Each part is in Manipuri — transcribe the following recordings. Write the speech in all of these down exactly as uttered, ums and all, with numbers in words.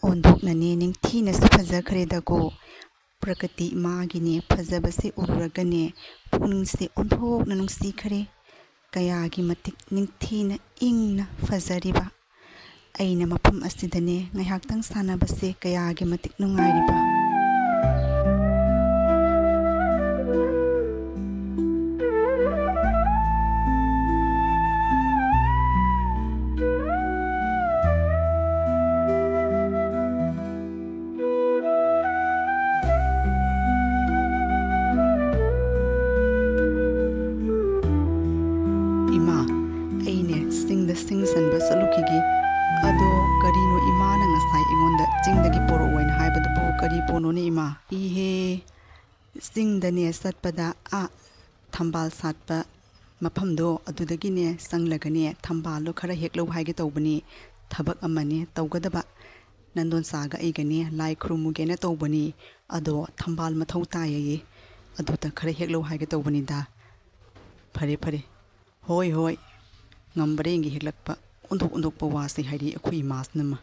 ꯑꯣꯟꯊꯣꯛꯅꯅꯦ ꯅꯤꯡꯊꯤꯅꯁꯨ ꯐꯖꯈ꯭ꯔꯦꯗꯀꯣ꯫ ꯄ꯭ꯔꯀ꯭ꯔꯤꯇꯤ ꯏꯃꯥꯒꯤꯅꯦ ꯐꯖꯕꯁꯦ ꯎꯔꯨꯔꯒꯅꯦ ꯄꯨꯛꯅꯤꯡꯁꯦ ꯑꯣꯟꯊꯣꯛꯅ ꯅꯨꯡꯁꯤꯈ꯭ꯔꯦ꯫ ꯀꯌꯥꯒꯤ ꯃꯇꯤꯛ ꯅꯤꯡꯊꯤꯅ ꯏꯪꯅ ꯐꯖꯔꯤꯕ꯫ ꯑꯩꯅ ꯃꯐꯝ ꯑꯁꯤꯗꯅꯦ ꯉꯥꯏꯍꯥꯛꯇꯪ ꯁꯥꯟꯅꯕꯁꯦ ꯀꯌꯥꯒꯤ ꯃꯇꯤꯛ ꯅꯨꯡꯉꯥꯏꯔꯤꯕ꯫ ꯏꯃꯥ, ꯑꯩꯅꯦ ꯆꯤꯡꯗ ꯁꯤꯡ ꯆꯟꯕ ꯆꯠꯂꯨꯈꯤꯒꯦ꯫ ꯑꯗꯣ ꯀꯔꯤꯅꯣ ꯏꯃꯥꯅ ꯉꯁꯥꯏ ꯑꯩꯉꯣꯟꯗ ꯆꯤꯡꯗꯒꯤ ꯄꯣꯔꯛꯑꯣꯅ ꯍꯥꯏꯕꯗꯨꯕꯨ ꯀꯔꯤ ꯄꯣꯠꯅꯣꯅꯦ ꯏꯃꯥ? ꯏꯍꯦ, ꯆꯤꯡꯗꯅꯦ ꯆꯠꯄꯗ ꯑꯥ ꯊꯝꯕꯥꯜ ꯁꯥꯠꯄ ꯃꯐꯝꯗꯣ ꯑꯗꯨꯗꯒꯤꯅꯦ ꯆꯪꯂꯒꯅꯦ ꯊꯝꯕꯥꯜꯗꯣ ꯈꯔ ꯍꯦꯛꯂꯧ ꯍꯥꯏꯒꯦ ꯇꯧꯕꯅꯤ꯫ ꯊꯕꯛ ꯑꯃꯅꯦ ꯇꯧꯒꯗꯕ꯫ ꯅꯟꯗꯣꯟꯆꯥꯒ ꯑꯩꯒꯅꯦ ꯂꯥꯏ ꯈꯨꯔꯨꯝꯃꯨꯒꯦꯅ ꯇꯧꯕꯅꯤ꯫ ꯑꯗꯣ ꯊꯝꯕꯥꯜ ꯃꯊꯧ ꯇꯥꯏꯌꯦ꯫ ꯑꯗꯨꯗ ꯈꯔ ꯍꯦꯛꯂꯧ ꯍꯥꯏꯒꯦ ꯇꯧꯕꯅꯤꯗ꯫ ꯐꯔꯦ, ꯐꯔꯦ꯫ ꯍꯣꯏ, ꯍꯣꯏ꯫ ꯉꯝꯕꯔꯦꯡꯒꯤ ꯍꯦꯛꯂꯛꯄ ꯑꯣꯟꯊꯣꯛ ꯑꯣꯟꯊꯣꯛꯄ ꯋꯥꯁꯦ ꯍꯥꯏꯔꯤ ꯑꯩꯈꯣꯏ ꯏꯃꯥꯁꯤꯅꯃ꯫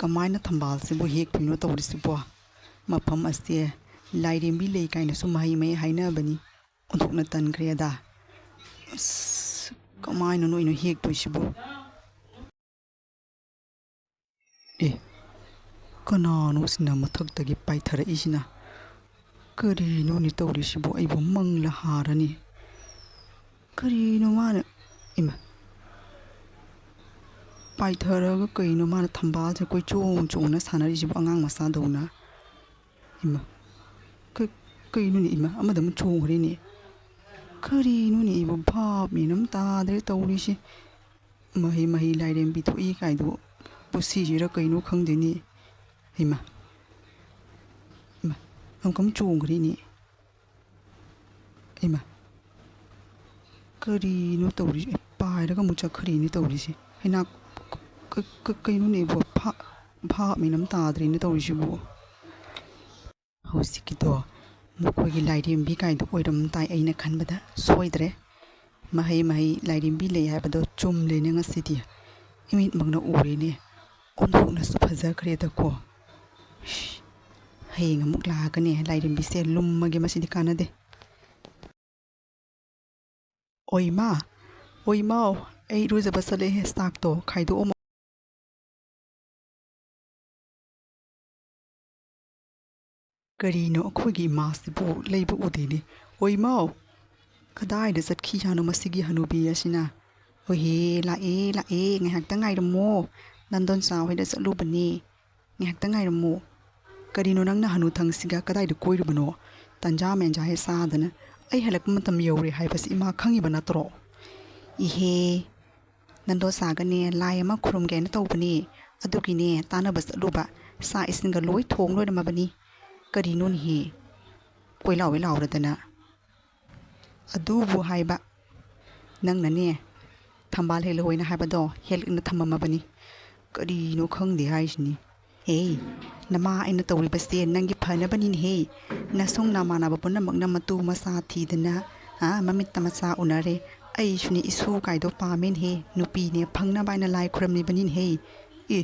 ꯀꯃꯥꯏꯅ ꯊꯝꯕꯥꯜꯁꯤꯕꯨ ꯍꯦꯛꯇꯣꯏꯅꯣ ꯇꯧꯔꯤꯁꯤꯕꯣ? ꯃꯐꯝ ꯑꯁꯦ ꯂꯥꯏꯔꯦꯝꯕꯤ ꯂꯩ ꯀꯥꯏꯅꯁꯨ ꯃꯍꯩ ꯃꯍꯩ ꯍꯥꯏꯅꯕꯅꯤ꯫ ꯑꯣꯟꯊꯣꯛꯅ ꯇꯟꯈ꯭ꯔꯦꯗ꯫ ꯑꯁ, ꯀꯃꯥꯏꯅ ꯅꯣꯏꯅ ꯍꯦꯛꯇꯣꯏꯁꯤꯕꯨ? ꯑꯦ, ꯀꯅꯥꯅꯣ ꯁꯤꯅ ꯃꯊꯛꯇꯒꯤ ꯄꯥꯏꯊꯔꯛꯏꯁꯤꯅ? ꯀꯔꯤꯅꯣꯅꯦ ꯇꯧꯔꯤꯁꯤꯕꯨ? ꯑꯩꯕꯨ ꯃꯪꯂ ꯍꯥꯔꯅꯤ꯫ ꯀꯔꯤꯅꯣ ꯃꯥꯅ? ꯏꯃꯥ! ꯄꯥꯏꯊꯔꯒ ꯀꯩꯅꯣ ꯃꯥꯅ ꯊꯝꯕꯥꯜꯁꯦ ꯀꯣꯏꯆꯣꯡ ꯆꯣꯡꯅ ꯁꯥꯟꯅꯔꯤꯁꯤꯕꯨ ꯑꯉꯥꯡ ꯃꯆꯥꯗꯧꯅ? ꯏꯃꯥ! ꯀ-, ꯀꯩꯅꯣꯅꯦ ꯏꯃꯥ? ꯑꯃꯗ ꯑꯃꯨꯛ ꯆꯣꯡꯈ꯭ꯔꯦꯅꯦ꯫ ꯀꯔꯤꯅꯣꯅꯦ ꯑꯩꯕꯨ ꯚꯥꯞ ꯃꯦꯟ ꯑꯃ ꯇꯥꯗ꯭ꯔꯦ ꯇꯧꯔꯤꯁꯦ꯫ ꯃꯍꯩ ꯃꯍꯩ ꯂꯥꯏꯔꯦꯝꯕꯤ ꯊꯣꯛꯏ ꯀꯥꯏꯗꯨ ꯄꯨꯟꯁꯤꯁꯤꯔ ꯀꯩꯅꯣ ꯈꯪꯗꯦꯅꯦ꯫ ꯏꯃꯥ! ꯏꯃꯥ! ꯑꯃꯨꯛꯀ ꯑꯃꯨꯛ ꯆꯣꯡꯈ꯭ꯔꯦꯅꯦ꯫ ꯏꯃꯥ! ꯀꯔꯤꯅꯣ ꯇꯧꯔꯤꯁꯦ? ꯑꯦ, ꯄꯥꯏꯔꯒ ꯑꯃꯨꯛ ꯆꯠꯈ꯭ꯔꯤꯅꯦ ꯇꯧꯔꯤꯁꯦ꯫ ꯍꯩꯅꯥ, ꯀ-, ꯀ-, ꯀꯩꯅꯣꯅꯦ ꯏꯕꯣ? ꯚꯥ-, ꯚꯥꯞ ꯃꯦꯟ ꯑꯃ ꯇꯥꯗ꯭ꯔꯦꯅꯦ ꯇꯧꯔꯤꯁꯤꯕꯨ꯫ ꯍꯧꯖꯤꯛꯀꯤꯗꯣ ꯃꯈꯣꯏꯒꯤ ꯂꯥꯏꯔꯦꯝꯕꯤ ꯀꯥꯏꯗꯣ ꯑꯣꯏꯔꯝ ꯇꯥꯏ ꯑꯩꯅ ꯈꯟꯕꯗ꯫ ꯁꯣꯏꯗ꯭ꯔꯦ꯫ ꯃꯍꯩ ꯃꯍꯩ ꯂꯥꯏꯔꯦꯝꯕꯤ ꯂꯩ ꯍꯥꯏꯕꯗꯣ ꯆꯨꯝꯂꯦꯅꯦ ꯉꯁꯤꯗꯤ꯫ ꯏꯃꯤꯠꯃꯛꯅ ꯎꯔꯦꯅꯦ꯫ ꯑꯣꯟꯊꯣꯛꯅꯁꯨ ꯐꯖꯈ꯭ꯔꯦꯗꯀꯣ꯫ ꯏꯁ, ꯍꯌꯦꯡ ꯑꯃꯨꯛ ꯂꯥꯛꯑꯒꯅꯦ ꯂꯥꯏꯔꯦꯝꯕꯤꯁꯦ ꯂꯨꯝꯃꯒꯦ, ꯃꯁꯤꯗꯤ ꯀꯥꯟꯅꯗꯦ꯫ ꯑꯣꯏꯃꯥ, ꯑꯣꯏꯃꯥꯎ, ꯑꯩ ꯏꯔꯨꯖꯕ ꯆꯠꯂꯦꯍꯦ, ꯆꯥꯛꯇꯣ ꯈꯥꯏꯗꯣꯛꯑꯝꯃꯣ꯫ ꯀꯔꯤꯅꯣ ꯑꯩꯈꯣꯏꯒꯤ ꯏꯃꯥꯁꯤꯕꯨ ꯂꯩꯕ ꯎꯗꯦꯅꯦ? ꯑꯣꯏꯃꯥꯎ, ꯀꯗꯥꯏꯗ ꯆꯠꯈꯤꯖꯥꯠꯅꯣ ꯃꯁꯤꯒꯤ ꯍꯅꯨꯕꯤ ꯑꯁꯤꯅ? ꯍꯣꯏꯍꯦ, ꯂꯥꯛꯑꯦ, ꯂꯥꯛꯑꯦ, ꯉꯥꯏꯍꯥꯛꯇꯪ ꯉꯥꯏꯔꯝꯃꯣ꯫ ꯅꯟꯗꯣꯟꯆꯥ ꯍꯣꯏꯗ ꯆꯠꯂꯨꯕꯅꯦ꯫ ꯉꯥꯏꯍꯥꯛꯇꯪ ꯉꯥꯏꯔꯝꯃꯣ꯫ ꯀꯔꯤꯅꯣ ꯅꯪꯅ ꯍꯅꯨꯊꯪꯁꯤꯒ ꯀꯗꯥꯏꯗ ꯀꯣꯏꯔꯨꯕꯅꯣ? ꯇꯟꯖꯥ ꯃꯦꯟꯖꯥ ꯍꯦꯛ ꯆꯥꯗꯅ꯫ ꯑꯩ ꯍꯜꯂꯛꯄ ꯃꯇꯝ ꯌꯧꯔꯦ ꯍꯥꯏꯕꯁꯤ ꯏꯃꯥ ꯈꯪꯉꯤꯕ ꯅꯠꯇ꯭ꯔꯣ? ꯏꯍꯦ, ꯅꯟꯗꯣꯆꯥꯒꯅꯦ ꯂꯥꯏ ꯑꯃ ꯈꯨꯔꯨꯝꯒꯦꯅ ꯇꯧꯕꯅꯦ꯫ ꯑꯗꯨꯒꯤꯅꯦ ꯇꯥꯟꯅꯕ ꯆꯠꯂꯨꯕ꯫ ꯆꯥꯛ ꯏꯁꯤꯡꯒ ꯂꯣꯏ ꯊꯣꯡ ꯂꯣꯏꯔꯝꯃꯕꯅꯤ꯫ ꯀꯔꯤꯅꯣꯅꯦꯍꯦ? ꯀꯣꯏꯂꯥꯎ ꯂꯥꯎꯔꯗꯅ꯫ ꯑꯗꯨꯕꯨ ꯍꯥꯏꯕ, ꯅꯪꯅꯅꯦ ꯊꯝꯕꯥꯜ ꯍꯦꯛꯂꯛꯑꯣꯅ ꯍꯥꯏꯕꯗꯣ ꯍꯦꯛꯂꯛꯅ ꯊꯝꯃꯝꯃꯕꯅꯤ꯫ ꯀꯔꯤꯅꯣ ꯈꯪꯗꯦ ꯍꯥꯏꯁꯤꯅꯤ꯫ ꯍꯦ, ꯅꯃꯥ ꯑꯩꯅ ꯇꯧꯔꯤꯕꯁꯦ ꯅꯪꯒꯤ ꯐꯅꯕꯅꯤꯅꯦꯍꯦ꯫ ꯅꯁꯨꯡ ꯅꯃꯥꯟꯅꯕ ꯄꯨꯝꯅꯃꯛꯅ ꯃꯇꯨ ꯃꯆꯥ ꯊꯤꯗꯅ, ꯑꯥ, ꯃꯃꯤꯠꯇ ꯃꯆꯥ ꯎꯅꯔꯦ꯫ ꯑꯩꯁꯨꯅꯦ ꯏꯁꯨ ꯀꯥꯏꯗꯣ ꯄꯥꯝꯃꯦꯅꯦꯍꯦ꯫ ꯅꯨꯄꯤꯅꯦ ꯐꯪꯅꯕ ꯍꯥꯏꯅ ꯂꯥꯏ ꯈꯨꯔꯝꯂꯤꯕꯅꯤꯅꯦꯍꯦ꯫ ꯑꯦ,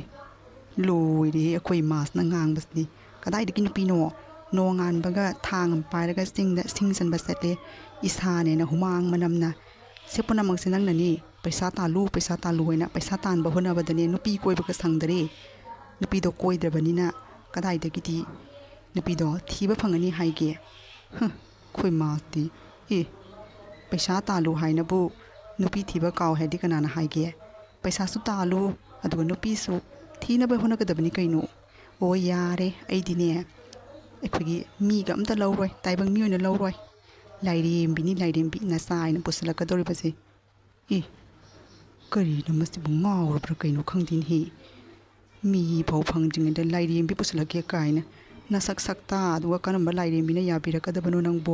ꯂꯣꯏꯔꯦꯍꯦ ꯑꯩꯈꯣꯏ ꯏꯃꯥꯁꯤꯅ ꯉꯥꯡꯕꯁꯤꯗꯤ꯫ ꯀꯗꯥꯏꯗꯒꯤ ꯅꯨꯄꯤꯅꯣ? ꯅꯣꯡꯉꯥꯟꯕꯒ ꯊꯥꯡ ꯑꯃ ꯄꯥꯏꯔꯒ ꯆꯤꯡꯗ ꯁꯤꯡ ꯆꯟꯕ ꯆꯠꯂꯦ꯫ ꯏꯁꯥꯅꯦꯅ ꯍꯨꯃꯥꯡ ꯃꯅꯝꯅ꯫ ꯁꯤ ꯄꯨꯝꯅꯃꯛꯁꯦ ꯅꯪꯅꯅꯤ꯫ ꯄꯩꯁꯥ ꯇꯥꯜꯂꯨ, ꯄꯩꯁꯥ ꯇꯥꯜꯂꯨ ꯍꯥꯏꯅ ꯄꯩꯁꯥ ꯇꯥꯟꯕ ꯍꯣꯠꯅꯕꯗꯅꯦ ꯅꯨꯄꯤ ꯀꯣꯏꯕꯒ ꯁꯪꯗꯔꯦ꯫ ꯅꯨꯄꯤꯗꯣ ꯀꯣꯏꯗ꯭ꯔꯕꯅꯤꯅ ꯀꯗꯥꯏꯗꯒꯤꯗꯤ ꯅꯨꯄꯤꯗꯣ ꯊꯤꯕ ꯐꯪꯒꯅꯤ ꯍꯥꯏꯒꯦ? ꯍꯨꯝ, ꯑꯩꯈꯣꯏ ꯃꯥꯗꯤ꯫ ꯑꯦ, ꯄꯩꯁꯥ ꯇꯥꯜꯂꯨ ꯍꯥꯏꯅꯕꯨ ꯅꯨꯄꯤ ꯊꯤꯕ ꯀꯥꯎ ꯍꯥꯏꯗꯤ ꯀꯅꯥꯅ ꯍꯥꯏꯒꯦ? ꯄꯩꯁꯥꯁꯨ ꯇꯥꯜꯂꯨ, ꯑꯗꯨꯒ ꯅꯨꯄꯤꯁꯨ ꯊꯤꯅꯕ ꯍꯣꯠꯅꯒꯗꯕꯅꯤ ꯀꯩꯅꯣ꯫ ꯑꯣ, ꯌꯥꯔꯦ, ꯑꯩꯗꯤꯅꯦ ꯑꯩꯈꯣꯏꯒꯤ ꯃꯤꯒ ꯑꯝꯇ ꯂꯧꯔꯣꯏ, ꯇꯥꯏꯕꯪ ꯃꯤ ꯑꯣꯏꯅ ꯂꯧꯔꯣꯏ꯫ ꯂꯥꯏꯔꯦꯝꯕꯤꯅꯤ, ꯂꯥꯏꯔꯦꯝꯕꯤ, ꯅꯆꯥ ꯍꯥꯏꯅ ꯄꯨꯁꯜꯂꯛꯀꯗꯧꯔꯤꯕꯁꯦ꯫ ꯑꯦ, ꯀꯔꯤꯅꯣ ꯃꯁꯤꯕꯨ ꯉꯥꯎꯔꯕ꯭ꯔꯥ ꯀꯩꯅꯣ ꯈꯪꯗꯦꯅꯦꯍꯦ꯫ ꯃꯤ ꯐꯥꯎ ꯐꯪꯗ꯭ꯔꯤꯉꯩꯗ ꯂꯥꯏꯔꯦꯝꯕꯤ ꯄꯨꯁꯜꯂꯛꯀꯦ ꯀꯥꯏꯅ꯫ ꯅꯁꯛ ꯁꯛꯇꯥ ꯑꯗꯨꯒ ꯀꯔꯝꯕ ꯂꯥꯏꯔꯦꯝꯕꯤꯅ ꯌꯥꯕꯤꯔꯛꯀꯗꯕꯅꯣ ꯅꯪꯕꯨ?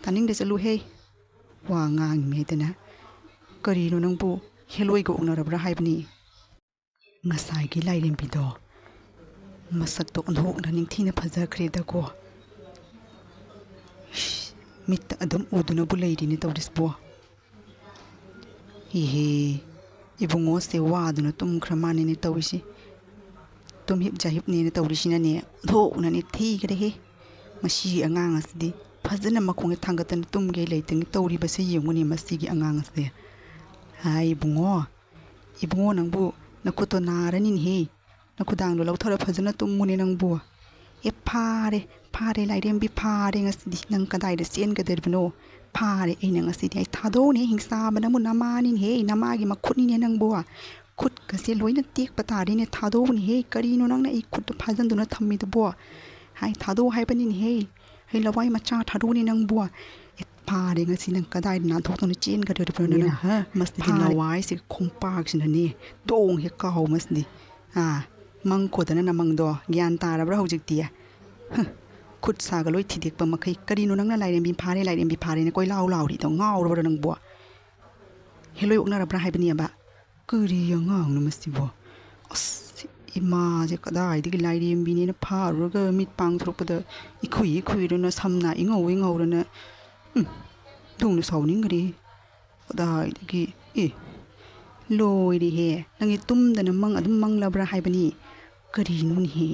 ꯇꯥꯅꯤꯡꯗꯦ, ꯆꯠꯂꯨꯍꯦ꯫ ꯋꯥ ꯉꯥꯡꯉꯤꯉꯩꯗꯅ, "ꯀꯔꯤꯅꯣ ꯅꯪꯕꯨ, ꯍꯦꯂꯣꯏꯒ ꯑꯣꯛꯅꯔꯕ꯭ꯔꯥ ꯍꯥꯏꯕꯅꯤ?" ꯉꯁꯥꯏꯒꯤ ꯂꯥꯏꯔꯦꯝꯕꯤꯗꯣ ꯃꯁꯛꯇꯣ ꯑꯣꯟꯊꯣꯛꯅ ꯅꯤꯡꯊꯤꯅ ꯐꯖꯈ꯭ꯔꯦꯗꯀꯣ꯫ ꯏꯁ, ꯃꯤꯠꯇ ꯑꯗꯨꯝ ꯎꯗꯨꯅꯕꯨ ꯂꯩꯔꯤꯅꯦ ꯇꯧꯔꯤꯁꯤꯕꯣ꯫ ꯏꯍꯦ, ꯏꯕꯨꯡꯉꯣꯁꯦ ꯋꯥꯗꯨꯅ ꯇꯨꯝꯈ꯭ꯔ ꯃꯥꯅꯤꯅꯦ ꯇꯧꯔꯤꯁꯤ꯫ ꯇꯨꯝꯍꯤꯞ ꯖꯥꯍꯤꯞꯅꯦꯅ ꯇꯧꯔꯤꯁꯤꯅꯅꯦ, ꯑꯣꯟꯊꯣꯛꯅꯅꯦ ꯊꯤꯈ꯭ꯔꯦꯍꯦ꯫ ꯃꯁꯤꯒꯤ ꯑꯉꯥꯡ ꯑꯁꯤꯗꯤ ꯐꯖꯅ ꯃꯈꯣꯡꯁꯦ ꯊꯥꯡꯒꯠꯇꯅ ꯇꯨꯝꯒꯦ ꯂꯩꯇꯅ ꯇꯧꯔꯤꯕꯁꯦ ꯌꯦꯡꯉꯨꯅꯦ ꯃꯁꯤꯒꯤ ꯑꯉꯥꯡ ꯑꯁꯦ꯫ ꯍꯥꯏ ꯏꯕꯨꯡꯉꯣ, ꯏꯕꯨꯡꯉꯣ ꯅꯪꯕꯨ ꯅꯈꯨꯠꯇꯣ ꯅꯥꯔꯅꯤꯅꯦꯍꯦ꯫ ꯅꯈꯨꯗꯥꯡꯗꯣ ꯂꯧꯊꯔ ꯐꯖꯅ ꯇꯨꯝꯃꯨꯅꯦ ꯅꯪꯕꯨ꯫ ꯑꯦ ꯐꯥꯔꯦ, ꯐꯥꯔꯦ ꯂꯥꯏꯔꯦꯝꯕꯤ, ꯐꯥꯔꯦ ꯉꯁꯤꯗꯤ꯫ ꯅꯪ ꯀꯗꯥꯏꯗ ꯆꯦꯟꯒꯗꯧꯔꯤꯕꯅꯣ? ꯐꯥꯔꯦ ꯑꯩꯅ ꯉꯁꯤꯗꯤ꯫ ꯑꯩ ꯊꯥꯗꯣꯛꯎꯅꯦ, ꯍꯤꯡꯆꯥꯕ ꯅꯪꯕꯨ ꯅꯃꯥꯅꯤꯅꯦꯍꯦ, ꯅꯃꯥꯒꯤ ꯃꯈꯨꯠꯅꯤꯅꯦ ꯅꯪꯕꯨ꯫ ꯈꯨꯠꯀꯁꯦ ꯂꯣꯏꯅ ꯇꯦꯛꯄ ꯇꯥꯔꯦꯅꯦ, ꯊꯥꯗꯣꯛꯎꯅꯦꯍꯦ꯫ ꯀꯔꯤꯅꯣ ꯅꯪꯅ ꯑꯩ ꯈꯨꯠꯇꯣ ꯐꯥꯖꯟꯗꯨꯅ ꯊꯝꯃꯤꯗꯨꯕꯣ? ꯍꯥꯏ ꯊꯥꯗꯣꯛꯎ ꯍꯥꯏꯕꯅꯤꯅꯦꯍꯦ꯫ ꯍꯩ ꯂꯋꯥꯏ ꯃꯆꯥ ꯊꯥꯗꯣꯛꯎꯅꯦ ꯅꯪꯕꯨ꯫ ꯑꯦ ꯐꯥꯔꯦ ꯉꯁꯤ ꯅꯪ ꯀꯗꯥꯏꯗ ꯅꯥꯟꯊꯣꯛꯇꯅ ꯆꯦꯟꯒꯗꯧꯔꯤꯕꯅꯣ ꯅꯪ, ꯃꯤꯅ ꯍꯥ? ꯃꯁꯤꯗꯤ ꯐꯥꯔꯦ꯫ ꯂꯋꯥꯏꯁꯦ ꯈꯣꯡꯄꯥꯛꯁꯤꯅꯅꯦ ꯗꯣꯡ ꯍꯦꯛ ꯀꯥꯎ ꯃꯁꯤꯗꯤ꯫ ꯑꯥ, ꯃꯪ ꯈꯣꯗꯅ ꯅꯃꯪꯗꯣ ꯒ꯭ꯌꯥꯟ ꯇꯥꯔꯕ꯭ꯔꯥ ꯍꯧꯖꯤꯛꯇꯤ? ꯍ, ꯈꯨꯠ ꯁꯥꯒ ꯂꯣꯏ ꯊꯤꯗꯦꯛꯄ ꯃꯈꯩ꯫ ꯀꯔꯤꯅꯣ ꯅꯪꯅ ꯂꯥꯏꯔꯦꯝꯕꯤ ꯐꯥꯔꯦ, ꯂꯥꯏꯔꯦꯝꯕꯤ ꯐꯥꯔꯦꯅ ꯀꯣꯏꯂꯥꯎ ꯂꯥꯎꯔꯤꯗꯣ? ꯉꯥꯎꯔꯕ꯭ꯔꯥ ꯅꯪꯕꯣ? ꯍꯦꯂꯣꯏ ꯑꯣꯛꯅꯔꯕ꯭ꯔꯥ ꯍꯥꯏꯕꯅꯦꯕ? ꯀꯔꯤ ꯑꯉꯥꯡꯅꯣ ꯃꯁꯤꯕꯣ? ꯑꯁ, ꯏꯃꯥꯁꯦ ꯀꯗꯥꯏꯗꯒꯤ ꯂꯥꯏꯔꯦꯝꯕꯤꯅꯦꯅ ꯐꯥꯔꯨꯔꯒ ꯃꯤꯠ ꯄꯥꯡꯊꯣꯔꯛꯄꯗ ꯏꯈꯨꯏ ꯏꯈꯨꯏꯔꯅ ꯁꯝꯅ ꯏꯉꯧ ꯏꯉꯧꯔꯅ, ꯎꯝ, ꯊꯣꯡꯅ ꯁꯥꯎꯅꯤꯡꯈ꯭ꯔꯦ꯫ ꯀꯗꯥꯏꯗꯒꯤ? ꯑꯦ, ꯂꯣꯏꯔꯦꯍꯦ꯫ ꯅꯪꯒꯤ ꯇꯨꯝꯗꯅ ꯃꯪ ꯑꯗꯨꯝ ꯃꯪꯂꯕ꯭ꯔꯥ ꯍꯥꯏꯕꯅꯤ? ꯀꯔꯤꯅꯣꯅꯦꯍꯦ?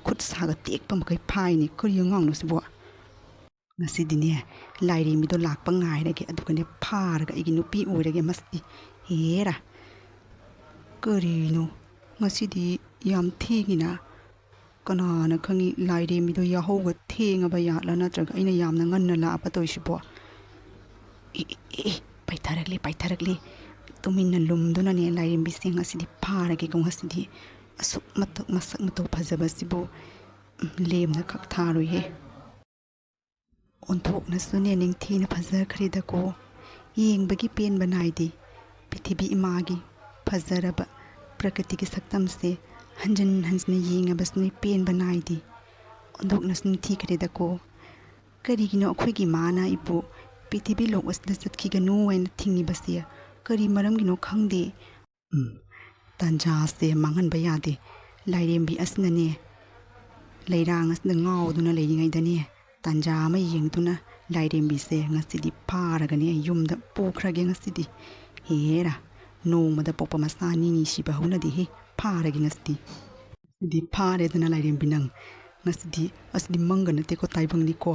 ꯈꯨꯠ ꯁꯥꯒ ꯇꯦꯛꯄ ꯃꯈꯩ ꯐꯥꯏꯅꯦ꯫ ꯀꯔꯤ ꯑꯉꯥꯡꯅꯣ ꯁꯤꯕꯣ? ꯉꯁꯤꯗꯤꯅꯦ, ꯂꯥꯏꯔꯦꯝꯕꯤꯗꯣ ꯂꯥꯛꯄ ꯉꯥꯏꯔꯒꯦ, ꯑꯗꯨꯒꯅꯦ ꯐꯥꯔꯒ ꯑꯩꯒꯤ ꯅꯨꯄꯤ ꯑꯣꯏꯔꯒꯦ ꯃꯁꯤ꯫ ꯍꯦꯔꯥ! ꯀꯔꯤꯅꯣ? ꯉꯁꯤꯗꯤ ꯌꯥꯝ ꯊꯦꯡꯉꯤꯅ꯫ ꯀꯅꯥꯅ ꯈꯪꯉꯤ, ꯂꯥꯏꯔꯦꯝꯕꯤꯗꯣ ꯌꯥꯍꯧꯒ ꯊꯦꯡꯉꯕ ꯌꯥꯠꯂꯥ, ꯅꯠꯇ꯭ꯔꯒ ꯑꯩꯅ ꯌꯥꯝꯅ ꯉꯟꯅ ꯂꯥꯛꯑꯕ ꯇꯧꯔꯤꯁꯤꯕꯣ? ꯑꯦ, ꯑꯦ, ꯑꯦ, ꯄꯥꯏꯊꯔꯛꯂꯦ, ꯄꯥꯏꯊꯔꯛꯂꯦ꯫ ꯇꯨꯃꯤꯟꯅ ꯂꯨꯝꯗꯨꯅꯅꯦ, ꯂꯥꯏꯔꯦꯝꯕꯤꯁꯦ ꯉꯁꯤꯗꯤ ꯐꯥꯔꯒꯦꯀꯣ, ꯉꯁꯤꯗꯤ꯫ ꯑꯁꯨꯛ ꯃꯇꯧ, ꯃꯁꯛ ꯃꯇꯧ ꯐꯖꯕꯁꯤꯕꯨ, ꯎꯝ, ꯂꯦꯝꯅ ꯈꯛ ꯊꯥꯔꯣꯏꯍꯦ꯫ ꯑꯣꯟꯊꯣꯛꯅꯁꯨꯅꯦ ꯅꯤꯡꯊꯤꯅ ꯐꯖꯈ꯭ꯔꯦꯗꯀꯣ꯫ ꯌꯦꯡꯕꯒꯤ ꯄꯦꯟꯕ ꯅꯥꯏꯗꯦ꯫ ꯄ꯭ꯔꯤꯊꯤꯕꯤ ꯏꯃꯥꯒꯤ ꯐꯖꯔꯕ ꯄ꯭ꯔꯀ꯭ꯔꯤꯇꯤꯒꯤ ꯁꯛꯇꯝꯁꯦ ꯍꯟꯖꯤꯟ ꯍꯟꯖꯤꯟꯅ ꯌꯦꯡꯉꯕꯁꯨꯅꯦ ꯄꯦꯟꯕ ꯅꯥꯏꯗꯦ꯫ ꯑꯣꯟꯊꯣꯛꯅꯁꯨ ꯅꯤꯡꯊꯤꯈ꯭ꯔꯦꯗꯀꯣ꯫ ꯀꯔꯤꯒꯤꯅꯣ ꯑꯩꯈꯣꯏꯒꯤ ꯏꯃꯥꯅ ꯑꯩꯕꯨ ꯄ꯭ꯔꯤꯊꯤꯕꯤ ꯂꯣꯛ ꯑꯁꯤꯗ ꯆꯠꯈꯤꯒꯅꯨ ꯍꯥꯏꯅ ꯊꯤꯡꯉꯤꯕꯁꯦ ꯀꯔꯤ ꯃꯔꯝꯒꯤꯅꯣ ꯈꯪꯗꯦ꯫ ꯎꯝ, ꯇꯥꯟꯖꯥꯁꯦ ꯃꯥꯡꯍꯟꯕ ꯌꯥꯗꯦ꯫ ꯂꯥꯏꯔꯦꯝꯕꯤ ꯑꯁꯤꯅꯅꯦ ꯂꯩꯔꯥꯡ ꯑꯁꯤꯗ ꯉꯥꯎꯗꯨꯅ ꯂꯩꯔꯤꯉꯩꯗꯅꯦ, ꯇꯥꯟꯖꯥ ꯑꯃ ꯌꯦꯡꯗꯨꯅ ꯂꯥꯏꯔꯦꯝꯕꯤꯁꯦ ꯉꯁꯤꯗꯤ ꯐꯥꯔꯒꯅꯦ ꯌꯨꯝꯗ ꯄꯨꯈ꯭ꯔꯒꯦ ꯉꯁꯤꯗꯤ꯫ ꯍꯦꯔꯥ, ꯅꯣꯡꯃꯗ ꯄꯣꯛꯄ ꯃꯆꯥ ꯅꯤꯅꯤ ꯁꯤꯕ ꯍꯧꯅꯗꯦꯍꯦ꯫ ꯐꯥꯔꯒꯦ ꯉꯁꯤꯗꯤ꯫ ꯉꯁꯤꯗꯤ ꯐꯥꯔꯦꯗꯅ ꯂꯥꯏꯔꯦꯝꯕꯤ ꯅꯪ꯫ ꯉꯁꯤꯗꯤ, ꯑꯁꯤꯗꯤ ꯃꯪꯒ ꯅꯠꯇꯦꯀꯣ, ꯇꯥꯏꯕꯪꯅꯤꯀꯣ꯫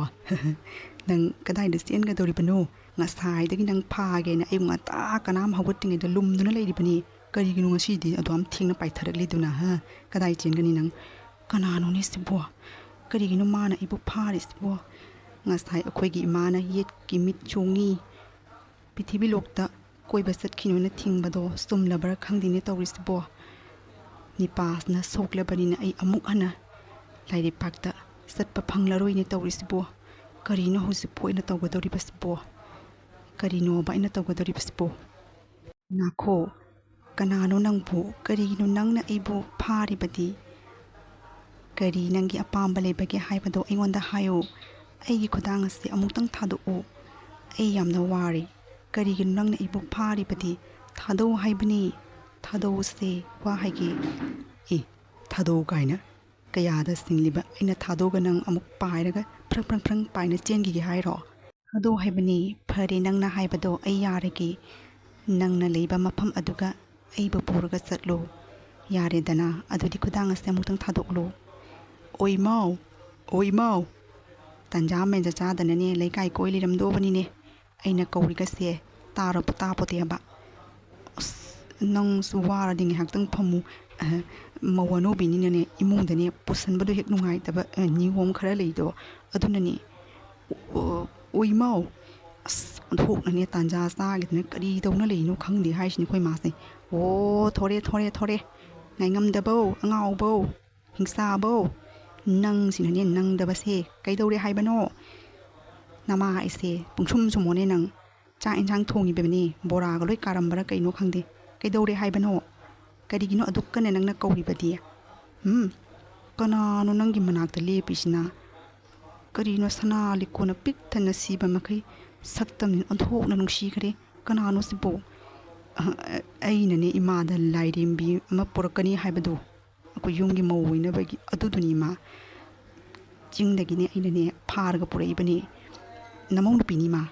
ꯅꯪ ꯀꯗꯥꯏꯗ ꯆꯦꯟꯒꯗꯧꯔꯤꯕꯅꯣ? ꯉꯁꯥꯏꯗꯒꯤ ꯅꯪ ꯐꯥꯒꯦꯅ ꯑꯌꯨꯛ ꯉꯟꯇꯥ ꯀꯅꯥꯝ ꯍꯧꯒꯠꯇ꯭ꯔꯤꯉꯩꯗ ꯂꯨꯝꯗꯨꯅ ꯂꯩꯔꯤꯕꯅꯤ꯫ ꯀꯔꯤꯒꯤꯅꯣ ꯉꯁꯤꯗꯤ ꯑꯗꯨꯌꯥꯝ ꯊꯦꯡꯅ ꯄꯥꯏꯊꯔꯛꯂꯤꯗꯨꯅ, ꯍꯥ? ꯀꯗꯥꯏ ꯆꯦꯟꯒꯅꯤ ꯅꯪ? ꯀꯅꯥꯅꯣꯅꯦ ꯁꯤꯕꯣ? ꯀꯔꯤꯒꯤꯅꯣ ꯃꯥꯅ ꯑꯩꯕꯨ ꯐꯥꯔꯤꯁꯤꯕꯣ? ꯉꯁꯥꯏ ꯑꯩꯈꯣꯏꯒꯤ ꯏꯃꯥꯅ ꯌꯦꯠꯀꯤ ꯃꯤꯠ ꯆꯣꯡꯉꯤ, ꯄ꯭ꯔꯤꯊꯤꯕꯤ ꯂꯣꯛꯇ ꯀꯣꯏꯕ ꯆꯠꯈꯤꯅꯣꯅ ꯊꯤꯡꯕꯗꯣ ꯆꯨꯝꯂꯕ꯭ꯔꯥ ꯈꯪꯗꯦꯅꯦ ꯇꯧꯔꯤꯁꯤꯕꯣ꯫ ꯅꯤꯄꯥꯁꯤꯅ ꯁꯣꯛꯂꯕꯅꯤꯅ ꯑꯩ ꯑꯃꯨꯛ ꯍꯟꯅ ꯂꯥꯏꯔꯩꯄꯥꯛꯇ ꯆꯠꯄ ꯐꯪꯂꯔꯣꯏꯅꯦ ꯇꯧꯔꯤꯁꯤꯕꯣ꯫ ꯀꯔꯤꯅꯣ ꯍꯧꯖꯤꯛꯄꯨ ꯑꯩꯅ ꯇꯧꯒꯗꯧꯔꯤꯕꯁꯤꯕꯣ? ꯀꯔꯤꯅꯣꯕ ꯑꯩꯅ ꯇꯧꯒꯗꯧꯔꯤꯕꯁꯤꯕꯣ? ꯉꯥꯈꯣ, ꯀꯅꯥꯅꯣ ꯅꯪꯕꯨ? ꯀꯔꯤꯒꯤꯅꯣ ꯅꯪꯅ ꯑꯩꯕꯨ ꯐꯥꯔꯤꯕꯗꯤ? ꯀꯔꯤ ꯅꯪꯒꯤ ꯑꯄꯥꯝꯕ ꯂꯩꯕꯒꯦ ꯍꯥꯏꯕꯗꯣ ꯑꯩꯉꯣꯟꯗ ꯍꯥꯏꯌꯨ꯫ ꯑꯩꯒꯤ ꯈꯨꯗꯥꯡ ꯑꯁꯤ ꯑꯃꯨꯛꯇꯪ ꯊꯥꯗꯣꯛꯎ꯫ ꯑꯩ ꯌꯥꯝꯅ ꯋꯥꯔꯦ꯫ ꯀꯔꯤꯒꯤꯅꯣ ꯅꯪꯅ ꯑꯩꯕꯨ ꯐꯥꯔꯤꯕꯗꯤ? ꯊꯥꯗꯧ ꯍꯥꯏꯕꯅꯤ꯫ ꯊꯥꯗꯧꯁꯦ, ꯋꯥ ꯍꯥꯏꯒꯦ꯫ ꯑꯦ, ꯊꯥꯗꯧ ꯀꯥꯏꯅ? ꯀꯌꯥꯗ ꯆꯤꯡꯂꯤꯕ ꯑꯩꯅ ꯊꯥꯗꯣꯛꯑꯒ ꯅꯪ ꯑꯃꯨꯛ ꯄꯥꯏꯔꯒ ꯐ꯭ꯔꯪ ꯐ꯭ꯔꯪ ꯐ꯭ꯔꯪ ꯄꯥꯏꯅ ꯆꯦꯟꯈꯤꯒꯦ ꯍꯥꯏꯔꯣ? ꯊꯥꯗꯧ ꯍꯥꯏꯕꯅꯤ꯫ ꯐꯔꯦ, ꯅꯪꯅ ꯍꯥꯏꯕꯗꯣ ꯑꯩ ꯌꯥꯔꯒꯦ꯫ ꯅꯪꯅ ꯂꯩꯕ ꯃꯐꯝ ꯑꯗꯨꯒ ꯑꯩꯕꯨ ꯄꯨꯔꯒ ꯆꯠꯂꯨ꯫ ꯌꯥꯔꯦꯗꯅ, ꯑꯗꯨꯗꯤ ꯈꯨꯗꯥꯡ ꯑꯁꯦ ꯑꯃꯨꯛꯇꯪ ꯊꯥꯗꯣꯛꯂꯨ꯫ ꯑꯣꯏꯃꯥꯎ! ꯑꯣꯏꯃꯥꯎ! ꯇꯟꯖꯥ ꯃꯦꯟꯖꯥ ꯆꯥꯗꯅꯅꯦ ꯂꯩꯀꯥꯏ ꯀꯣꯏ ꯂꯩꯔꯝꯗꯧꯕꯅꯤꯅꯦ꯫ ꯑꯩꯅ ꯀꯧꯔꯤꯒꯁꯦ ꯇꯥꯔꯕ ꯇꯥꯄꯣꯇꯦꯕ꯫ ꯑꯁ, ꯅꯪꯁꯨ ꯋꯥꯔꯗꯤ ꯉꯥꯏꯍꯥꯛꯇꯪ ꯐꯝꯃꯨ꯫ ꯑꯍ, ꯃꯧ ꯑꯅꯧꯕꯤꯅꯤꯅꯅꯦ, ꯏꯃꯨꯡꯗꯅꯦ ꯄꯨꯁꯟꯕꯗꯣ ꯍꯦꯛ ꯅꯨꯡꯉꯥꯏꯇꯕ, ꯑ, ꯅꯤꯌꯣꯝ ꯈꯔ ꯂꯩꯗꯣ꯫ ꯑꯗꯨꯅꯅꯦ꯫ ꯑꯣ, ꯑꯣꯏꯃꯥꯎ! ꯑꯁ, ꯑꯣꯟꯊꯣꯛꯅꯅꯦ ꯇꯥꯟꯖꯥ ꯆꯥꯒꯤꯗꯅ ꯀꯔꯤ ꯇꯧꯅ ꯂꯩꯔꯤꯅꯣ ꯈꯪꯗꯦ ꯍꯥꯏꯁꯤꯅꯤ ꯑꯩꯈꯣꯏ ꯃꯥꯁꯦ꯫ ꯑꯣ, ꯊꯣꯔꯦ, ꯊꯣꯔꯦ, ꯊꯣꯔꯦ꯫ ꯉꯥꯏꯉꯝꯗꯕꯧ, ꯑꯉꯥꯎꯕꯧ, ꯍꯤꯡꯆꯥꯕꯧ, ꯅꯪꯁꯤꯅꯅꯦ ꯅꯪꯗꯕꯁꯦ ꯀꯩꯗꯧꯔꯦ ꯍꯥꯏꯕꯅꯣ? ꯅꯃꯥ ꯑꯩꯁꯦ ꯄꯨꯡꯁꯨꯝ ꯁꯨꯝꯃꯣꯅꯦ ꯅꯪ꯫ ꯆꯥꯛ ꯏꯟꯁꯥꯡ ꯊꯣꯡꯉꯤꯕꯅꯤ, ꯕꯣꯔꯥꯒ ꯂꯣꯏ ꯀꯥꯔꯝꯕ꯭ꯔꯥ ꯀꯩꯅꯣ ꯈꯪꯗꯦ꯫ ꯀꯩꯗꯧꯔꯦ ꯍꯥꯏꯕꯅꯣ? ꯀꯔꯤꯒꯤꯅꯣ ꯑꯗꯨꯛ ꯀꯟꯅ ꯅꯪꯅ ꯀꯧꯔꯤꯕꯗꯤ? ꯎꯝ? ꯀꯅꯥꯅꯣ ꯅꯪꯒꯤ ꯃꯅꯥꯛꯇ ꯂꯦꯞꯄꯤꯁꯤꯅ? ꯀꯔꯤꯅꯣ ꯁꯅꯥ ꯂꯤꯛꯀꯣꯟꯅ ꯄꯤꯛ ꯊꯟꯅ ꯁꯤꯕ ꯃꯈꯩ ꯁꯛꯇꯝꯁꯤꯅ ꯑꯣꯟꯊꯣꯛꯅ ꯅꯨꯡꯁꯤꯈ꯭ꯔꯦ꯫ "ꯀꯅꯥꯅꯣ ꯁꯤꯕꯨ?" "ꯑ, ꯑꯩꯅꯅꯦ ꯏꯃꯥꯗ ꯂꯥꯏꯔꯦꯝꯕꯤ ꯑꯃ ꯄꯨꯔꯛꯀꯅꯤ ꯍꯥꯏꯕꯗꯨ, ꯑꯩꯈꯣꯏ ꯌꯨꯝꯒꯤ ꯃꯧ ꯑꯣꯏꯅꯕꯒꯤ ꯑꯗꯨꯗꯨꯅꯤ ꯏꯃꯥ꯫ ꯆꯤꯡꯗꯒꯤꯅꯦ ꯑꯩꯅꯅꯦ ꯐꯥꯔꯒ ꯄꯨꯔꯛꯏꯕꯅꯤ꯫ ꯅꯃꯧ ꯅꯨꯄꯤꯅꯤ ꯏꯃꯥ꯫"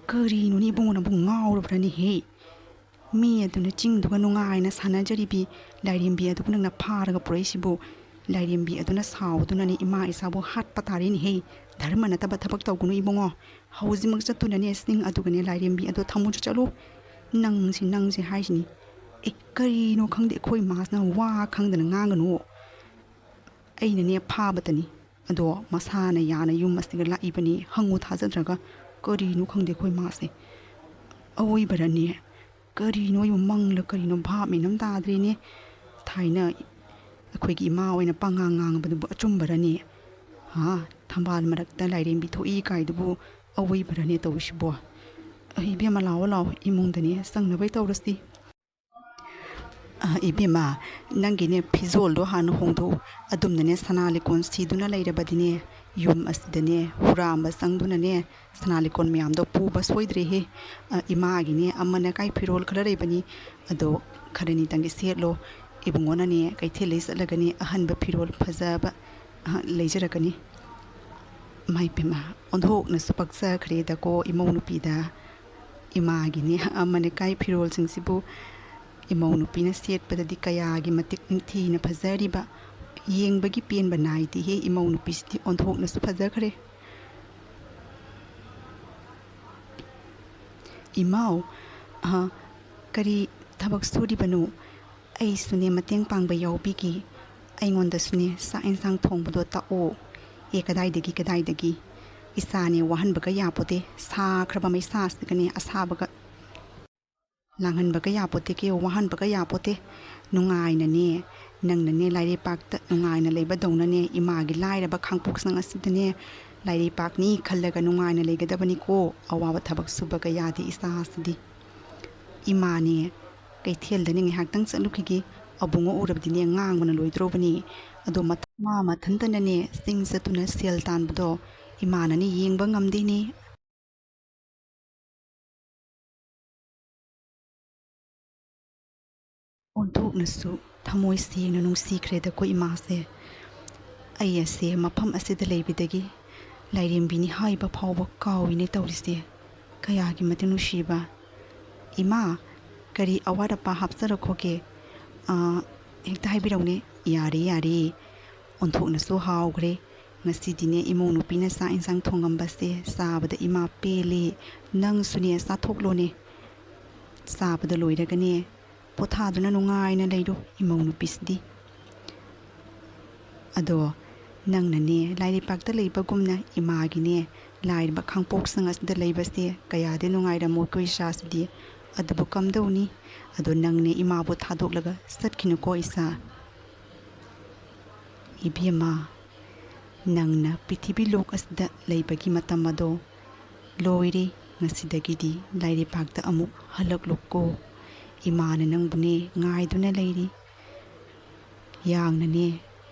"ꯀꯔꯤꯅꯣꯅꯦ ꯏꯕꯨꯡꯉꯣ, ꯅꯪꯕꯨ ꯉꯥꯎꯔꯕ꯭ꯔꯅꯦꯍꯦ? ꯃꯤ ꯑꯗꯨꯅ ꯆꯤꯡꯗꯨꯒ ꯅꯨꯡꯉꯥꯏꯅ ꯁꯥꯟꯅꯖꯔꯤꯕꯤ ꯂꯥꯏꯔꯦꯝꯕꯤ ꯑꯗꯨꯕꯨ ꯅꯪꯅ ꯐꯥꯔꯒ ꯄꯨꯔꯛꯏꯁꯤꯕꯨ?" "ꯂꯥꯏꯔꯦꯝꯕꯤ ꯑꯗꯨꯅ ꯁꯥꯎꯗꯨꯅꯅꯦ ꯏꯃꯥ ꯏꯆꯥꯕꯨ ꯍꯥꯠꯄ ꯇꯥꯔꯦꯅꯦꯍꯦ꯫ ꯙꯔꯃ ꯅꯠꯇꯕ ꯊꯕꯛ ꯇꯧꯒꯅꯨ ꯏꯕꯨꯡꯉꯣ꯫ ꯍꯧꯖꯤꯛꯃꯛ ꯆꯠꯇꯨꯅꯅꯦ ꯆꯤꯡ ꯑꯗꯨꯒꯅꯦ ꯂꯥꯏꯔꯦꯝꯕꯤ ꯑꯗꯣ ꯊꯃꯨ ꯆꯠꯂꯨ꯫" "ꯅꯪꯁꯤ, ꯅꯪꯁꯤ ꯍꯥꯏꯁꯤꯅꯤ꯫ ꯑꯦ, ꯀꯔꯤꯅꯣ ꯈꯪꯗꯦ, ꯑꯩꯈꯣꯏ ꯏꯃꯥꯁꯤꯅ ꯋꯥ ꯈꯪꯗꯅ ꯉꯥꯡꯒꯅꯨ꯫ ꯑꯩꯅꯅꯦ ꯐꯥꯕꯇꯅꯤ꯫ ꯑꯗꯣ ꯃꯁꯥꯅ ꯌꯥꯅ ꯌꯨꯝ ꯑꯁꯤꯗ ꯂꯥꯛꯏꯕꯅꯤ꯫ ꯍꯪꯉꯨ ꯊꯥꯖꯗ꯭ꯔꯒ꯫ ꯀꯔꯤꯅꯣ ꯈꯪꯗꯦ ꯑꯩꯈꯣꯏ ꯃꯥꯁꯦ꯫ ꯑꯋꯣꯏꯕꯔꯅꯦ? ꯀꯔꯤꯅꯣ ꯑꯩꯕꯨ ꯃꯪꯂ ꯀꯔꯤꯅꯣ ꯚꯥꯞ ꯃꯦꯟ ꯑꯃ ꯇꯥꯗ꯭ꯔꯦꯅꯦ꯫ ꯊꯥꯏꯅ ꯑꯩꯈꯣꯏꯒꯤ ꯏꯃꯥ ꯑꯣꯏꯅ ꯄꯉꯥꯡ ꯉꯥꯡꯕꯗꯨꯕꯨ ꯑꯆꯨꯝꯕꯔꯅꯦ? ꯍꯥ? ꯊꯝꯕꯥꯜ ꯃꯔꯛꯇ ꯂꯥꯏꯔꯦꯝꯕꯤ ꯊꯣꯛꯏ ꯀꯥꯏꯗꯨꯕꯨ ꯑꯋꯣꯏꯕꯔꯅꯦ ꯇꯧꯔꯤꯁꯤꯕꯣ? ꯑꯩ ꯏꯕꯦꯝꯃ ꯂꯥꯛꯑꯣ ꯂꯥꯛꯑꯣ, ꯏꯃꯨꯡꯗꯅꯦ ꯆꯪꯅꯕꯩ ꯇꯧꯔꯁꯤ꯫ ꯑ, ꯏꯕꯦꯝꯃ, ꯅꯪꯒꯤꯅꯦ ꯐꯤꯖꯣꯜꯗꯣ ꯍꯥꯟꯅ ꯍꯣꯡꯗꯣꯛꯎ꯫ ꯑꯗꯨꯝꯅꯅꯦ ꯁꯅꯥ ꯂꯤꯀꯣꯟ ꯁꯤꯗꯨꯅ ꯂꯩꯔꯕꯗꯤꯅꯦ, ꯌꯨꯝ ꯑꯁꯤꯗꯅꯦ ꯍꯨꯔꯥꯝꯕ ꯆꯪꯗꯨꯅꯅꯦ ꯁꯅꯥ ꯂꯤꯀꯣꯟ ꯃꯌꯥꯝꯗꯣ ꯄꯨꯕ ꯁꯣꯏꯗ꯭ꯔꯦꯍꯦ꯫ ꯑ, ꯏꯃꯥꯒꯤꯅꯦ ꯑꯃꯅ ꯀꯥꯏ ꯐꯤꯔꯣꯜ ꯈꯔ ꯂꯩꯕꯅꯤ, ꯑꯗꯣ ꯈꯔꯅꯤꯇꯪꯗꯤ ꯁꯦꯠꯂꯣ꯫ ꯏꯕꯨꯡꯉꯣꯅꯅꯦ ꯀꯩꯊꯦꯜꯗꯩ ꯆꯠꯂꯒꯅꯦ ꯑꯍꯟꯕ ꯐꯤꯔꯣꯜ ꯐꯖꯕ, ꯑ, ꯂꯩꯖꯔꯛꯀꯅꯤ꯫ ꯃꯥꯏ ꯄꯦꯝꯃ, ꯑꯣꯟꯊꯣꯛꯅꯁꯨ ꯄꯛꯆꯈ꯭ꯔꯦꯗꯀꯣ ꯏꯃꯧ ꯅꯨꯄꯤꯗ꯫ ꯏꯃꯥꯒꯤꯅꯦ ꯑꯃꯅ ꯀꯥꯏ ꯐꯤꯔꯣꯜꯁꯤꯡꯁꯤꯕꯨ ꯏꯃꯧ ꯅꯨꯄꯤꯅ ꯁꯦꯠꯄꯗꯗꯤ ꯀꯌꯥꯒꯤ ꯃꯇꯤꯛ ꯅꯤꯡꯊꯤꯅ ꯐꯖꯔꯤꯕ, ꯌꯦꯡꯕꯒꯤ ꯄꯦꯟꯕ ꯅꯥꯏꯗꯦꯍꯦ꯫ ꯏꯃꯧ ꯅꯨꯄꯤꯁꯤꯗꯤ ꯑꯣꯟꯊꯣꯛꯅꯁꯨ ꯐꯖꯈ꯭ꯔꯦ꯫ ꯏꯃꯧ, ꯑ, ꯀꯔꯤ ꯊꯕꯛ ꯁꯨꯔꯤꯕꯅꯣ? ꯑꯩꯁꯨꯅꯦ ꯃꯇꯦꯡ ꯄꯥꯡꯕ ꯌꯥꯎꯕꯤꯒꯦ꯫ ꯑꯩꯉꯣꯟꯗꯁꯨꯅꯦ ꯆꯥꯛ ꯏꯟꯁꯥꯡ ꯊꯣꯡꯕꯗꯣ ꯇꯥꯛꯑꯣ꯫ ꯑꯦ, ꯀꯗꯥꯏꯗꯒꯤ, ꯀꯗꯥꯏꯗꯒꯤ? ꯏꯆꯥꯅꯦ ꯋꯥꯍꯟꯕꯒ ꯌꯥꯄꯣꯠꯇꯦ꯫ ꯁꯥꯈ꯭ꯔꯕ ꯃꯩꯁꯥꯁꯤꯗꯒꯅꯦ ꯑꯁꯥꯕꯒ ꯂꯥꯡꯍꯟꯕꯒ ꯌꯥꯄꯣꯠꯇꯦ ꯀꯦ, ꯋꯥꯍꯟꯕꯒ ꯌꯥꯄꯣꯠꯇꯦ꯫ ꯅꯨꯡꯉꯥꯏꯅꯅꯦ, ꯅꯪꯅꯅꯦ ꯂꯥꯏꯔꯩꯄꯥꯛꯇ ꯅꯨꯡꯉꯥꯏꯅ ꯂꯩꯕꯗꯧꯅꯅꯦ, ꯏꯃꯥꯒꯤ ꯂꯥꯏꯔꯕ ꯈꯥꯡꯄꯣꯛꯁꯪ ꯑꯁꯤꯗꯅꯦ ꯂꯥꯏꯔꯩꯄꯥꯛꯅꯤ ꯈꯜꯂꯒ ꯅꯨꯡꯉꯥꯏꯅ ꯂꯩꯒꯗꯕꯅꯤꯀꯣ꯫ ꯑꯋꯥꯕ ꯊꯕꯛ ꯁꯨꯕꯒ ꯌꯥꯗꯦ ꯏꯆꯥꯁꯤꯗꯤ꯫ ꯏꯃꯥꯅꯦ ꯀꯩꯊꯦꯜꯗꯅꯦ ꯉꯥꯏꯍꯥꯛꯇꯪ ꯆꯠꯂꯨꯈꯤꯒꯦ꯫ ꯑꯕꯨꯡꯉꯣ ꯎꯔꯕꯗꯤꯅꯦ ꯉꯥꯡꯕꯅ ꯂꯣꯏꯗ꯭ꯔꯣꯕꯅꯤ꯫ ꯑꯗꯣ ꯃꯊ-, ꯃꯥ ꯃꯊꯟꯇꯅꯅꯦ ꯆꯤꯡ ꯆꯠꯇꯨꯅ ꯁꯦꯜ ꯇꯥꯟꯕꯗꯣ ꯏꯃꯥꯅꯅꯦ ꯌꯦꯡꯕ ꯉꯝꯗꯦꯅꯦ꯫ ꯑꯣꯟꯊꯣꯛꯅꯁꯨ ꯊꯃꯣꯏ ꯁꯦꯡꯅ ꯅꯨꯡꯁꯤꯈ꯭ꯔꯦꯗꯀꯣ ꯏꯃꯥꯁꯦ꯫ ꯑꯩ ꯑꯁꯦ ꯃꯐꯝ ꯑꯁꯤꯗ ꯂꯩꯕꯗꯒꯤ ꯂꯥꯏꯔꯦꯝꯕꯤꯅꯤ ꯍꯥꯏꯕ ꯐꯥꯎꯕ ꯀꯥꯎꯏꯅꯦ ꯇꯧꯔꯤꯁꯦ꯫ ꯀꯌꯥꯒꯤ ꯃꯇꯤꯛ ꯅꯨꯡꯁꯤꯕ꯫ ꯏꯃꯥ, ꯀꯔꯤ ꯑꯋꯥꯠ ꯑꯄꯥ ꯍꯥꯞꯆꯔꯛꯈꯣꯒꯦ? ꯑꯥ, ꯍꯦꯛꯇ ꯍꯥꯏꯕꯤꯔꯛꯎꯅꯦ꯫ ꯌꯥꯔꯦ, ꯌꯥꯔꯦ꯫ ꯑꯣꯟꯊꯣꯛꯅꯁꯨ ꯍꯥꯎꯈ꯭ꯔꯦ꯫ ꯉꯁꯤꯗꯤꯅꯦ ꯏꯃꯧ ꯅꯨꯄꯤꯅ ꯆꯥꯛ ꯏꯟꯁꯥꯡ ꯊꯣꯡꯉꯝꯕꯁꯦ ꯆꯥꯕꯗ ꯏꯃꯥ ꯄꯦꯜꯂꯦ꯫ ꯅꯪꯁꯨꯅꯦ ꯆꯥꯊꯣꯛꯂꯣꯅꯦ꯫ ꯆꯥꯕꯗ ꯂꯣꯏꯔꯒꯅꯦ ꯄꯣꯊꯥꯗꯨꯅ ꯅꯨꯡꯉꯥꯏꯅ ꯂꯩꯔꯣ ꯏꯃꯧ ꯅꯨꯄꯤꯁꯤꯗꯤ꯫ ꯑꯗꯣ ꯅꯪꯅꯅꯦ ꯂꯥꯏꯔꯩꯄꯥꯛꯇ ꯂꯩꯕꯒꯨꯝꯅ ꯏꯃꯥꯒꯤꯅꯦ ꯂꯥꯏꯔꯕ ꯈꯥꯡꯄꯣꯛꯁꯪ ꯑꯁꯤꯗ ꯂꯩꯕꯁꯦ ꯀꯌꯥꯗꯤ ꯅꯨꯡꯉꯥꯏꯔꯝꯃꯣꯏꯀꯣ ꯏꯆꯥꯁꯤꯗꯤ꯫ ꯑꯗꯨꯕꯨ ꯀꯝꯗꯧꯅꯤ? ꯑꯗꯣ ꯅꯪꯅꯦ ꯏꯃꯥꯕꯨ ꯊꯥꯗꯣꯛꯂꯒ ꯆꯠꯈꯤꯅꯨꯀꯣ ꯏꯆꯥ꯫ ꯏꯕꯦꯝꯃ, ꯅꯪꯅ ꯄ꯭ꯔꯤꯊꯤꯕꯤ ꯂꯣꯛ ꯑꯁꯤꯗ ꯂꯩꯕꯒꯤ ꯃꯇꯝ ꯑꯗꯣ ꯂꯣꯏꯔꯦ꯫ ꯉꯁꯤꯗꯒꯤꯗꯤ ꯂꯥꯏꯔꯩꯄꯥꯛꯇ ꯑꯃꯨꯛ ꯍꯜꯂꯛꯂꯨꯀꯣ꯫ ꯏꯃꯥꯅ ꯅꯪꯕꯨꯅꯦ ꯉꯥꯏꯗꯨꯅ ꯂꯩꯔꯤ꯫ ꯌꯥꯡꯅꯅꯦ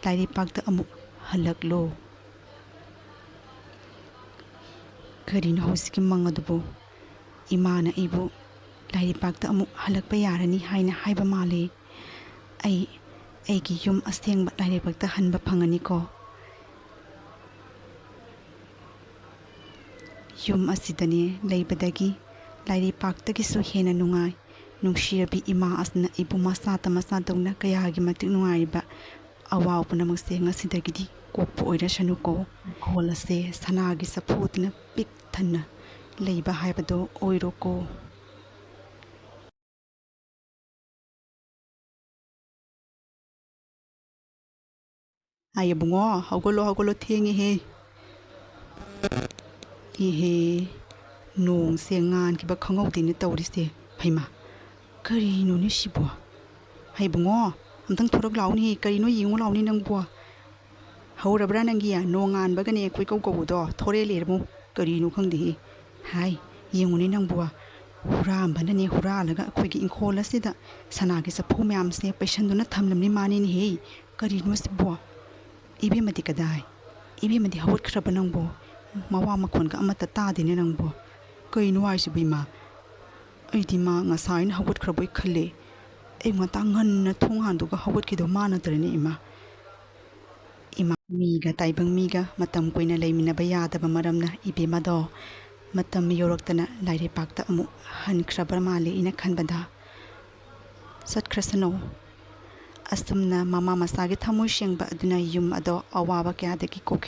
ꯂꯥꯏꯔꯩꯄꯥꯛꯇ ꯑꯃꯨꯛ ꯍꯜꯂꯛꯂꯣ꯫ ꯀꯔꯤꯅꯣ ꯍꯧꯖꯤꯛꯀꯤ ꯃꯪ ꯑꯗꯨꯕꯨ? ꯏꯃꯥꯅ ꯑꯩꯕꯨ ꯂꯥꯏꯔꯩꯄꯥꯛꯇ ꯑꯃꯨꯛ ꯍꯜꯂꯛꯄ ꯌꯥꯔꯅꯤ ꯍꯥꯏꯅ ꯍꯥꯏꯕ ꯃꯥꯜꯂꯦ꯫ ꯑꯩ ꯑꯩꯒꯤ ꯌꯨꯝ ꯑꯁꯦꯡꯕ ꯂꯥꯏꯔꯩꯄꯥꯛꯇ ꯍꯟꯕ ꯐꯪꯉꯅꯤꯀꯣ꯫ ꯌꯨꯝ ꯑꯁꯤꯗꯅꯦ ꯂꯩꯕꯗꯒꯤ ꯂꯥꯏꯔꯩꯄꯥꯛꯇꯒꯤꯁꯨ ꯍꯦꯟꯅ ꯅꯨꯡꯉꯥꯏ꯫ ꯅꯨꯡꯁꯤꯔꯕꯤ ꯏꯃꯥ ꯑꯁꯤꯅ ꯑꯩꯕꯨ ꯃꯆꯥꯇ ꯃꯆꯥꯗꯧꯅ ꯀꯌꯥꯒꯤ ꯃꯇꯤꯛ ꯅꯨꯡꯉꯥꯏꯔꯤꯕ꯫ ꯑꯋꯥꯕ ꯄꯨꯝꯅꯃꯛꯁꯦ ꯉꯁꯤꯗꯒꯤꯗꯤ ꯀꯣꯛꯄ ꯑꯣꯏꯔꯁꯅꯨꯀꯣ꯫ ꯏꯪꯈꯣꯜ ꯑꯁꯦ ꯁꯅꯥꯒꯤ ꯆꯐꯨꯗꯨꯅ ꯄꯤꯛ ꯊꯟꯅ ꯂꯩꯕ ꯍꯥꯏꯕꯗꯣ ꯑꯣꯏꯔꯣꯀꯣ꯫ ꯑꯥ, ꯏꯕꯨꯡꯉꯣ, ꯍꯧꯒꯠꯂꯣ, ꯍꯧꯒꯠꯂꯣ, ꯊꯦꯡꯉꯦꯍꯦ꯫ ꯏꯍꯦ, ꯅꯣꯡꯁꯦ ꯉꯥꯟꯈꯤꯕ ꯈꯪꯍꯧꯗꯦꯅꯦ ꯇꯧꯔꯤꯁꯦ꯫ ꯍꯩꯃꯥ, ꯀꯔꯤꯅꯣꯅꯦ ꯁꯤꯕꯣ? ꯍꯩ ꯏꯕꯨꯡꯉꯣ, ꯑꯝꯇꯪ ꯊꯣꯔꯛ ꯂꯥꯎꯅꯦꯍꯦ, ꯀꯔꯤꯅꯣ ꯌꯦꯡꯉꯨ ꯂꯥꯎꯅꯦ ꯅꯪꯕꯣ꯫ ꯍꯧꯔꯕ꯭ꯔꯥ ꯅꯪꯒꯤ? ꯅꯣꯡꯉꯥꯟꯕꯒꯅꯦ ꯀꯣꯏꯀꯧ ꯀꯧꯕꯗꯣ ꯊꯣꯔꯛꯑꯦ ꯂꯩꯔꯝꯃꯨ꯫ ꯀꯔꯤꯅꯣ ꯈꯪꯗꯦꯍꯦ꯫ ꯍꯥꯏ, ꯌꯦꯡꯉꯨꯅꯦ ꯅꯪꯕꯨ, ꯍꯨꯔꯥꯟꯕꯅꯅꯦ ꯍꯨꯔꯥꯜꯂꯒ ꯑꯩꯈꯣꯏꯒꯤ ꯏꯪꯈꯣꯜ ꯑꯁꯤꯗ ꯁꯅꯥꯒꯤ ꯆꯐꯨ ꯃꯌꯥꯝꯁꯦ ꯄꯩꯁꯟꯗꯨꯅ ꯊꯝꯂꯝꯃꯤ ꯃꯥꯅꯤꯅꯦꯍꯦ꯫ ꯀꯔꯤꯅꯣ ꯁꯤꯕꯣ? ꯏꯕꯦꯝꯃꯗꯤ ꯀꯗꯥꯏ? ꯏꯕꯦꯝꯃꯗꯤ ꯍꯧꯒꯠꯈ꯭ꯔꯕ ꯅꯪꯕꯣ? ꯃꯋꯥ ꯃꯈꯣꯟꯒ ꯑꯃꯠꯇ ꯇꯥꯗꯦꯅꯦ ꯅꯪꯕꯣ꯫ ꯀꯩꯅꯣ ꯍꯥꯏꯁꯤꯕꯨ ꯏꯃꯥ? ꯑꯩꯗꯤ ꯃꯥ ꯉꯁꯥꯏꯅ ꯍꯧꯒꯠꯈ꯭ꯔꯕꯣꯏ ꯈꯜꯂꯦ꯫ ꯑꯌꯨꯛ ꯉꯟꯇꯥ ꯉꯟꯅ ꯊꯣꯡ ꯍꯥꯡꯗꯣꯛꯑꯒ ꯍꯧꯒꯠꯈꯤꯗꯣ ꯃꯥ ꯅꯠꯇ꯭ꯔꯅꯦ ꯏꯃꯥ? ꯏꯃꯥ, ꯃꯤꯒ ꯇꯥꯏꯕꯪ ꯃꯤꯒ ꯃꯇꯝ ꯀꯨꯏꯅ ꯂꯩꯃꯤꯟꯅꯕ ꯌꯥꯗꯕ ꯃꯔꯝꯅ ꯏꯕꯦꯝꯃꯗꯣ ꯃꯇꯝ ꯌꯧꯔꯛꯇꯅ ꯂꯥꯏꯔꯩꯄꯥꯛꯇ ꯑꯃꯨꯛ ꯍꯟꯈ꯭ꯔꯕ ꯃꯥꯜꯂꯦ ꯑꯩꯅ ꯈꯟꯕꯗ꯫ ꯆꯠꯈ꯭ꯔꯁꯅꯨ꯫ ꯑꯁꯨꯝꯅ ꯃꯃꯥ ꯃꯆꯥꯒꯤ ꯊꯃꯣꯏ ꯁꯦꯡꯕ ꯑꯗꯨꯅ ꯌꯨꯝ ꯑꯗꯣ ꯑꯋꯥꯕ ꯀꯌꯥꯗꯒꯤ ꯀꯣꯛꯈꯤ꯫